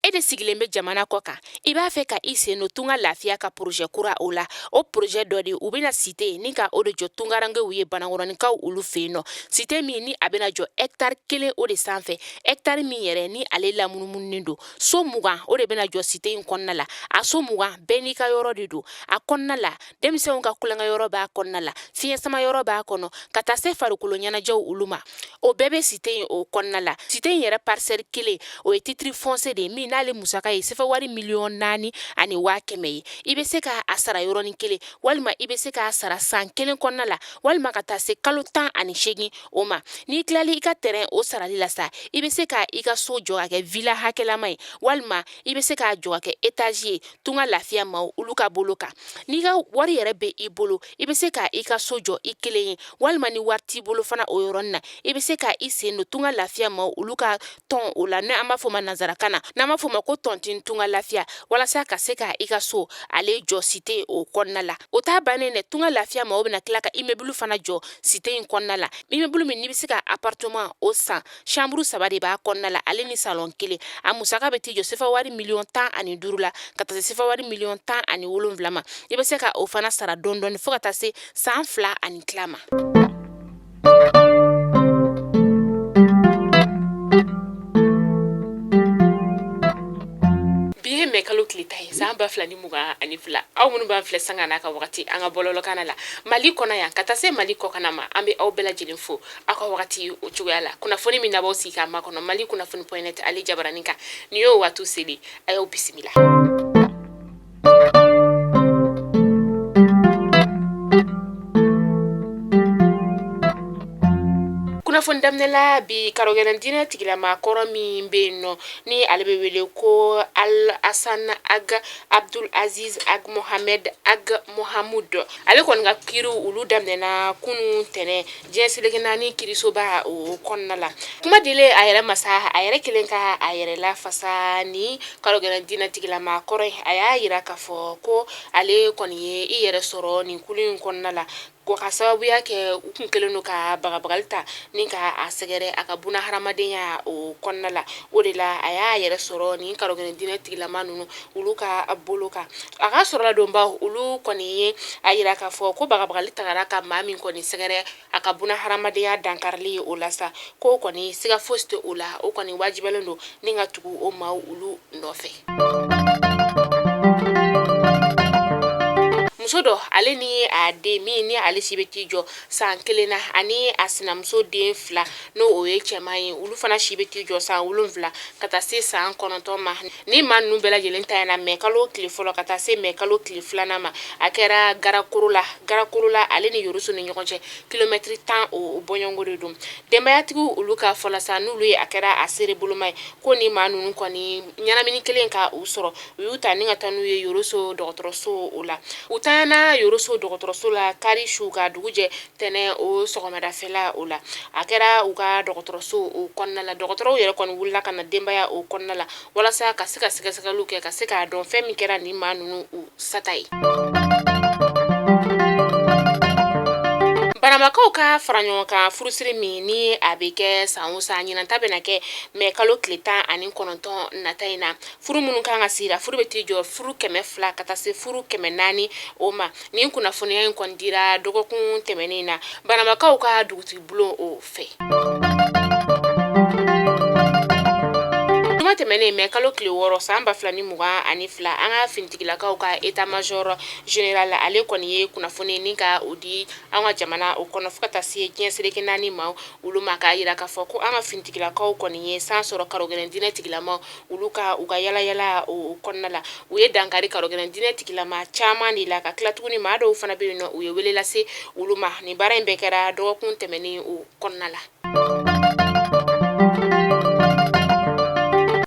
E de sigilen bɛ jamana kɔ kan, i b'a fɛ ka i sen don Tunga Lafiya ka projet kura o la. O projet dɔ de, u bɛna cité ni ka o de jɔ tungarankew ye Banankɔrɔninkaw olu fɛ yen nɔ. Cité min ni a bɛna jɔ hectare 1 o de sanfɛ, hectare min yɛrɛ ni ale lamunumununen don. So 20 o de bɛna jɔ cité in kɔnɔna la. A so 20 bɛɛ n'i ka yɔrɔ de don a kɔnɔna la. Denmisɛnw ka tulonkɛ yɔrɔ b'a kɔnɔna la, fiɲɛ sama yɔrɔ b'a kɔnɔ, ka taa se farikolo ɲɛnajɛw olu ma. O bɛɛ bɛ cité in o kɔnɔna la. Cité in yɛrɛ parcelle 1, o ye titre foncier de ye min n'ale musaka ye sefa wari 4,1 miliyɔn ye. I bɛ se k'a sara yɔrɔnin kelen, walima i bɛ se k'a sara san 1 kɔnɔna la, walima ka taa se kalo 18 o ma. N'i tilali i ka terrain o sarali la sa, i bɛ se ka i ka so jɔ ka kɛ villa hakɛlama ye, walima i bɛ se k'a jɔ ka kɛ étage ye. Tunga Lafiya maaw olu ka bolo kan, n'i ka wari yɛrɛ bɛ i bolo, i bɛ se ka i ka so jɔ i kelen ye, walima ni wari t'i bolo fana, o yɔrɔnin na i bɛ se ka i sen don Tunga Lafiya maaw olu ka tɔn o la, n'an b'a fɔ ma nansarakan na, n'an b'a fɔ ma ko tontine Tunga Lafiya, walasa ka se ka i ka so ale jɔ cité o kɔnɔna la. O t'a bannen dɛ. Tunga Lafiya maaw bɛna tila ka immeuble fana jɔ cité in kɔnɔna la, immeuble min n'i bɛ se ka appartement o san, chambre 3 de b'a kɔnɔna la, ale ni salon 1. A musaka bɛ t'i jɔ sefa wari 15 miliyɔn la, ka taa se sefa wari 17 miliyɔn ma. I bɛ se ka o fana sara dɔɔni dɔɔni fo ka taa se san 2 ani tila ma. Bi ye mɛ kalo tile 10 ye, san 2022. Aw minnu b'an filɛ sanga n'a ka wagati an ka bɔlɔlɔkan la Mali kɔnɔ yan, ka taa se Mali kɔkan ma, an bɛ aw bɛɛ lajɛlen fo aw ka wagati o cogoya la. Kunnafoni min n'aw sigi k'a makɔnɔ Mali kunnafoni point net ale jabaranin kan, nin y'o waati seli. A y'aw bisimila. Kunnafoni daminɛla bi, karogɛlɛn diinɛ tigilama kɔrɔ min bɛ yen nɔ, ni ale bɛ wele ko Al Hasan Ag Abdul Aziz Ag Mohamed Ag Mohamud, ale kɔni ka kiriw olu daminɛna kunun tɛnɛn diɲɛ seleke naani kirisoba o kɔnɔna la. Kuma dilen a yɛrɛ ma sa, a yɛrɛ kelen ka a yɛrɛ lafasa. Ni karogɛlɛn diinɛ tigilama kɔrɔ ye, a y'a yira k'a fɔ ko ale kɔni ye i yɛrɛ sɔrɔ nin kulu in kɔnɔna la ko ka sababuya kɛ u kun kɛlen don ka bagabagali ta ni ka a sɛgɛrɛ a ka buna hadamadenya o kɔnɔna la. O de la a y'a yɛrɛ sɔrɔ nin karogɛlɛn diinɛ tigilama ninnu olu ka bolo kan. A ka sɔrɔladonbaw olu kɔni ye a yira k'a fɔ ko bagabagali tagara ka maa min kɔni sɛgɛrɛ a ka buna hadamadenya dankarili ye o la sa, ko kɔni siga fosi tɛ o la, o kɔni wajibiyalen don ni ka tugu o maaw olu nɔfɛ. Muso dɔ, ale ni a den min ni ale si bɛ t'i jɔ san 1 na, ani a sinamuso den 2, n'o o ye cɛman ye, olu fana si bɛ t'i jɔ san 7 ka taa se san 9 ma. Ni maa ninnu bɛɛ lajɛlen tanyana mɛ kalo tile fɔlɔ ka taa se mɛ kalo tile 2nan ma. A kɛra Garakorola, Garakorola ale ni Yoroso ni ɲɔgɔn cɛ, kilomɛtiri 10 o bɔɲɔgɔnko de don. Denbayatigiw olu ka fɔ la sa, n'olu ye a kɛra a seere boloma ye, ko ni maa ninnu kɔni ɲɛnamini kelen ka u sɔrɔ, u y'u ta ni ka taa n'u ye Yoroso dɔgɔtɔrɔso o la. U tanyana Yoroso dɔgɔtɔrɔso la kari su ka dugu jɛ tɛnɛn o sɔgɔmadafɛla o la. A kɛra u ka dɔgɔtɔrɔso o kɔnɔna la, dɔgɔtɔrɔw yɛrɛ kɔni wulila ka na denbaya o kɔnɔna la walasa ka se ka sɛgɛsɛgɛliw kɛ, ka se k'a dɔn fɛn min kɛra nin maa ninnu u sata ye. Banamakaw ka fara ɲɔgɔn kan furusiri min ni a bɛ kɛ san o san, ɲinan ta bɛna kɛ mɛ kalo tile 19 nata in na. Furu minnu kan ka siri, furu bɛ t'i jɔ furu 200 ka taa se furu 400 o ma. Nin kunnafoniya in kɔni dira dɔgɔkun tɛmɛnen na Banamakaw ka dugutigi bulon o fɛ. Juma tɛmɛnen mɛ kalo tile 6 san 2022, an ka finitigilakaw ka état major général ale kɔni ye kunnafoni ni ka o di an ka jamana o kɔnɔ fo ka taa se diɲɛ seleke naani ma olu ma, k'a yira k'a fɔ ko an ka finitigilakaw kɔni ye san sɔrɔ karogɛlɛn diinɛ tigilama olu ka u ka yalayala o kɔnɔna la. U ye dankari karogɛlɛn diinɛ tigilama caman de la, ka tila tuguni maa dɔw fana bɛ yen nɔ, u ye wele lase olu ma. Nin baara in bɛɛ kɛra dɔgɔkun tɛmɛnen o kɔnɔna la.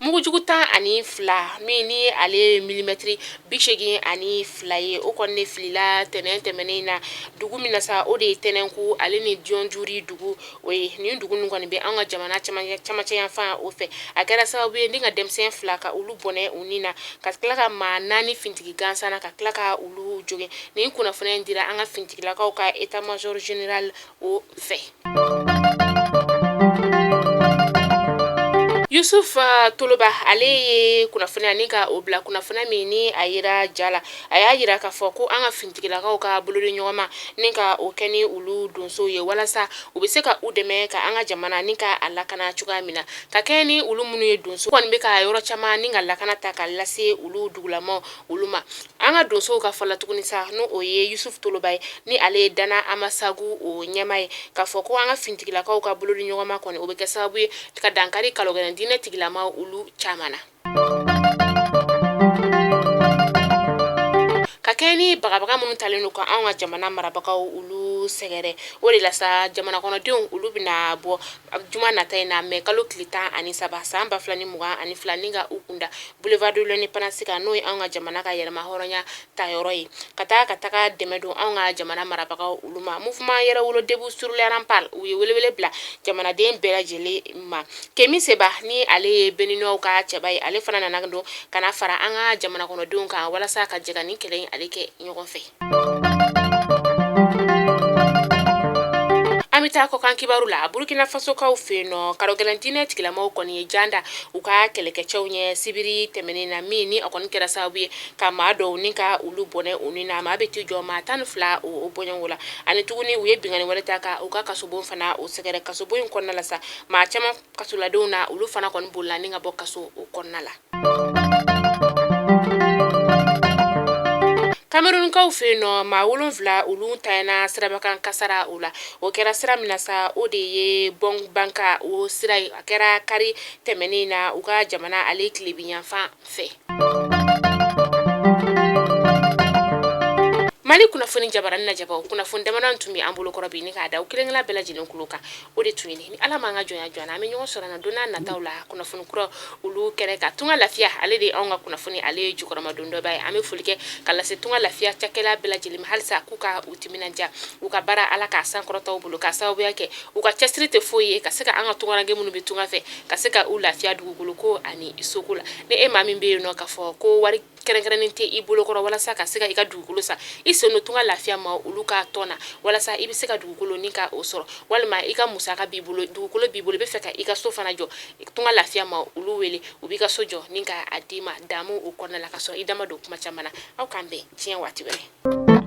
Mugujugu 12 min ni ale ye milimɛtiri 82 ye, o kɔni de filila tɛnɛn tɛmɛnen in na dugu min na sa, o de ye Tɛnɛnku ale ni Jɔnjuri dugu o ye. Nin dugu ninnu kɔni bɛ an ka jamana camancɛ yanfan o fɛ. A kɛra sababu ye ni ka denmisɛn 2 ka olu bɔnɛ u ni na, ka tila ka maa 4 finitigi gansan na, ka tila ka olu jogin. Nin kunnafoniya in dira an ka finitigilakaw ka état major général o fɛ. Yusuf Toloba, ale ye kunnafoniya ni ka o bila, kunnafoniya min ni a yira ja la, a y'a yira k'a fɔ ko an ka finitigilakaw ka bolodi ɲɔgɔnma ni ka o kɛ ni olu donsow ye, walasa u bɛ se ka u dɛmɛ ka an ka jamana ni ka a lakana cogoya min na, ka kɛ ni olu minnu ye donso kɔni bɛ ka yɔrɔ caman ni ka lakana ta ka lase olu dugulamaw olu ma. An ka donsow ka fɔ la tuguni sa, n'o o ye Yusuf Toloba ye, ni ale ye Dana Amasagu o ɲɛmaa ye, k'a fɔ ko an ka finitigilakaw ka bolodi ɲɔgɔnma kɔni, o bɛ kɛ sababu ye ka dankari kalogɛlɛn diinɛ tigilamaw olu caman na. Ka kɛ ni bagabaga minnu talen don ka anw ka jamana marabagaw olu sɛgɛrɛ, o de la sa jamana kɔnɔdenw olu bɛna bɔ juma nata in na, mɛ kalo tile 13 san 2022, ni ka u kunda boulevard de l'Indépendance kan, n'o ye anw ka jamana ka yɛrɛma hɔrɔnya ta yɔrɔ ye, ka taa ka taga dɛmɛ don anw ka jamana marabagaw olu ma. Mouvement Yɛrɛwolo Debout sur les Remparts, u ye welewele bila jamanaden bɛɛ lajɛlen ma. Kemi Seba, ni ale ye Béninois ka cɛba ye, ale fana nana don ka na fara an ka jamana kɔnɔdenw kan walasa ka jɛ ka nin kɛlɛ in ale kɛ ɲɔgɔn fɛ. An bɛ taa kɔkan kibaru la. Burkina Fasokaw fɛ yen nɔ, karogɛlɛn diinɛ tigilamaw kɔni ye jan da u ka kɛlɛkɛcɛw ɲɛ sibiri tɛmɛnen na, min ni a kɔni kɛra sababu ye ka maa dɔw ni ka olu bɔnɛ u ni na. Maa bɛ t'i jɔ maa 12 o bɔɲɔgɔn la. Ani tuguni, u ye binkanni wɛrɛ ta ka u ka kasobon fana o sɛgɛrɛ. Kasobon in kɔnɔna la sa, maa caman kasoladenw na, olu fana kɔni bolila ni ka bɔ kaso o kɔnɔna la. Kamerunkaw fɛ yen nɔ, maa 7 olu tanyana sirabakan kasara o la. O kɛra sira min na sa, o de ye Bong Banka o sira ye. A kɛra kari tɛmɛnen na, u ka jamana ale tilebinyanfan fɛ. Mali kunnafoni jabarani lajɛbaw, kunnafoni damadɔ tun bɛ an bolo kɔrɔ bi, ni k'a da u kelen-kelen bɛɛ lajɛlen tulo kan, o de tun ye. Ni Ala m'an ka jɔnya jɔ an na, an bɛ ɲɔgɔn sɔrɔ na don n'a nataw la kunnafoni kura olu kɛnɛ kan. Tunga Lafiya, ale de ye anw ka kunnafoni ale ye jukɔrɔmadondɔba ye. An bɛ foli kɛ ka lase Tunga Lafiya cakɛla bɛɛ lajɛlen ma halisa, k'u ka u timinandiya, u ka baara Ala k'a sankɔrɔta u bolo, k'a sababuya kɛ u ka cɛsiri tɛ foyi ye ka se ka an ka tungaranke minnu bɛ tunga fɛ, ka se ka u lafiya dugukolo ko ani soko la. Ni e maa min bɛ yen nɔ k'a fɔ ko wari kɛrɛnkɛrɛnnen tɛ i bolo kɔrɔ walasa ka se ka i ka dugukolo san, i sen don Tunga Lafiya ma olu ka tɔn na walasa i bɛ se ka dugukolo ni ka o sɔrɔ, walima i ka musaka b'i bolo, dugukolo b'i bolo, i bɛ fɛ ka i ka so fana jɔ, Tunga Lafiya ma olu wele, u b'i ka so jɔ ni ka a d'i ma damu o kɔnɔna la, ka sɔrɔ i da ma don kuma caman na. Aw k'an bɛn diɲɛ waati wɛrɛ.